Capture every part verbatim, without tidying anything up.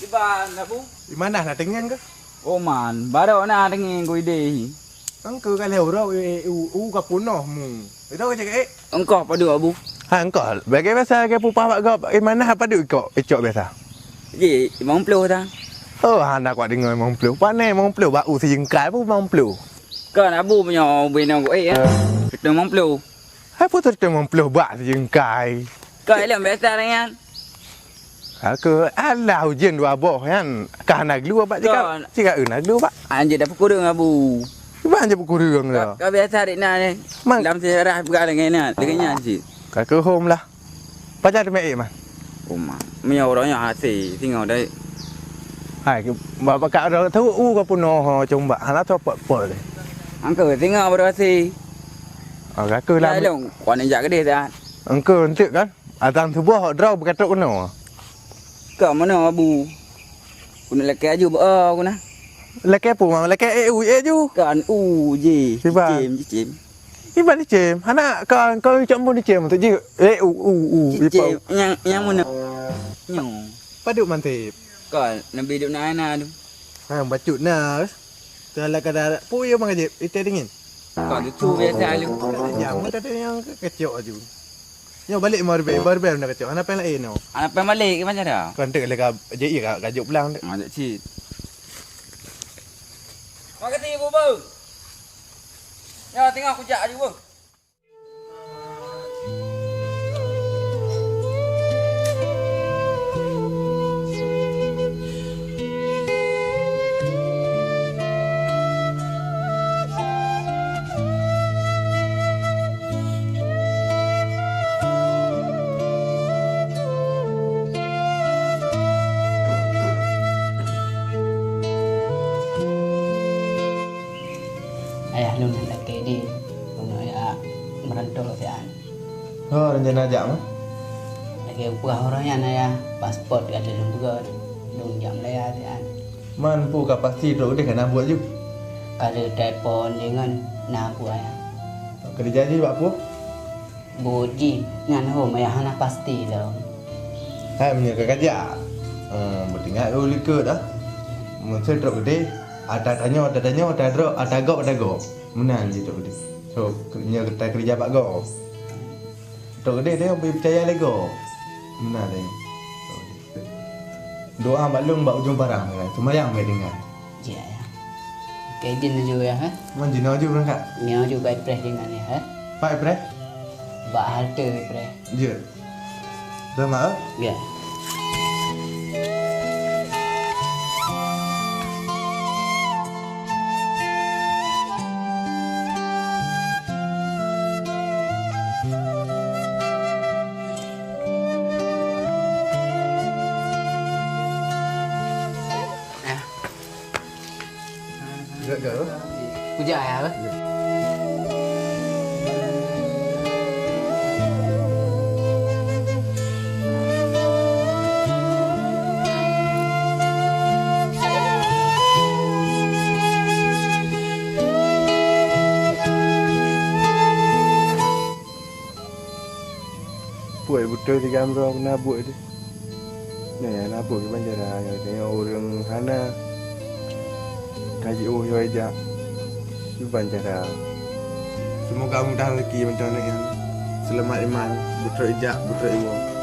Ban, Abu. Di mana na teungieng ke? Oh man, baru na teungieng ku ideh. Engkau ka lheuh uroe, eh, u, u ka punoh mu. Itu ka cakap, eh. Engkau padu, Abu. Ha, engkau. Bagi biasa ke pupah bak gop, di mana padu ikok, icok biasa? Ji, limong puluh ta. Oh, hana kuat dengar limong puluh. Pane limong puluh bak u sijengkai pun limong puluh. Kan Abu punya bina ku, eh, ya. Kita limong puluh. Hai, putôh teuma ploh bak sijengkai. Kau ilong biasa dengan. Aku, alah, ujeuen dua boh nyan. Kah na glue bak cika, cika eu na glue bak. Anjir dah pekureueng, Abu. Bak anjir pekureueng dah. Kau biasa dik na ni. Mang- Dalam sejarah bukan dengan ni, dengan nyan cit. Kau ke home lah. Pajan teumé ék, man? Uma. Meunyoe uroe nyoe hase, singoh dai. Hai, ba-, bakak uroe tu, u ka peunoh, ho, cumbak. Hana tho pot-pot deh. Angke, singoh baru hase. Ah, ka keuh lah. Dah long, kau ni jak keudeh dah. Engke enteuk kan? Azan suboh droe beukatrok keunoe. Ka mana, Abu? Keuneuk lakée aju beu, oh, keuneuk. Lakée peue, Mam? Lakée ék u, ék ju? Kan u ji. Siban. Cicém, cicém. Iban licém. Hana ka, ka cok mbun licém tu ji. Eh, u, u, u. Cicém. Nyang, nyang mana? Nyoe. Padub mantip. Ka, nabi duk na, na tu. Ha, bacut na. Teulah kada. Pu ya Bang Ajib, ite dingin. Ka tu, tu biasa lu. Jam tadi yang kecok aju. Nyoe balik mau ribet, baru baru nak kecok. Hana pen lain no. Hana pen balik ke mana dah? Kan tak leka je iya ka, ka jok pulang. Ngajak cit. Makasih, Bu, Bu. Ya, tengah kujak aju, Bu. Ayah lôn lakée di, keuneuk jak meurantau siat. Ho, rencana jak meuh? Lagée peugah uroe nyan, Ayah, paspot ka lheueh lôn peugöt, lôn jak Malaya siat. Man peue ka pasti trok udeh ka na buet ju? Ka lheueh telepon jih ngon na buet, Ayah. Keureuja jih bak peue? Buet jih nyan hom, Ayah, hana pasti lom. Hai, meunyoe ka kajak, eh, beutingat u likot ah. Meuseu trok udeh, ata tanyoe, ata tanyoe, ata droe, ata gob, ata gob. Meunan jih trok udeh. Trok nyoe geutai keureuja bak gob. Trok udeh, deh, beupercaya lé gob. Meunan deh. Doa bak lôn bak ujong parang, seumayang bak dengan. Ya, ya. Oke, izin laju ya, ha? Mon jinoe ju beurangkat. Nyoe ju bak preh dengan ya, ha? Bak preh? Bak halte preh. Jeuet. Dah mak, eh? Ya. Ya. Gak, gak, eh? Kujak ya, eh? Ya. Puai beutôi tigam droe keuneuk buet deh. Nyan nyang na buet kiban cara, nyoe ureueng hana ka jiôh yue jak kiban cara. Seumoga mudah rezeki mantong nyan. Seulamat iman, beutrok ijak, beutrok iwoe.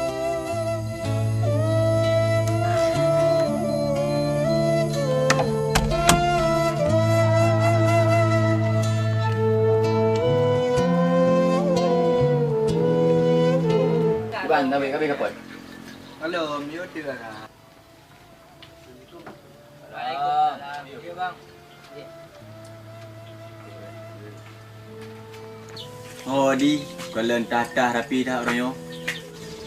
Bang, kami, kami kapot. Halo, mute lah. Waalaikumsalam. Ya, Bang. Oh, di, kalau entah-entah rapi dah orang yo.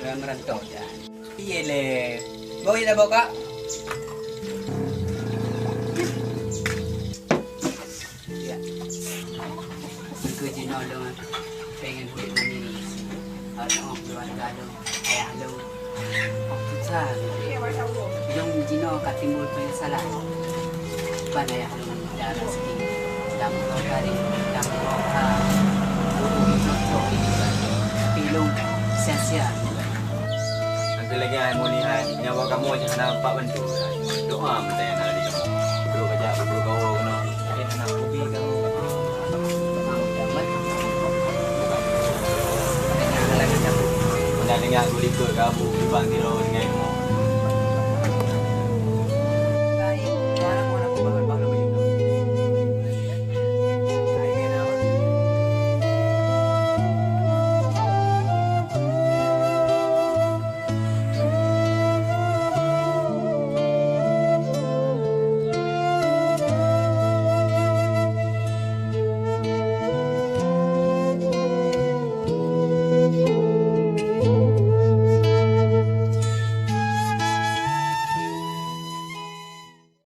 Orang merantau dah. Iya le. Bawa ya, bawa kak. Ya. Engkau jinoe lôn pengen hidup mandiri. Almarhum keluarga lôn, ayah lôn, susah lôn. Lôn jinoe ka timbul penyesalan. Ban ayah lôn dak raseuki, dak meuruka, dak meuruka, tapi lôn sia-sia. Lagèe hai Muni hai, nyan bak kamoe cit hana pat bantu. Doa meuntang na di kamoe. Bro kajak bro kawoe keunoe. Tapi hana kubi kamoe. Pernah dengar guru likot ke Abu Iban Tiro dengan ilmu.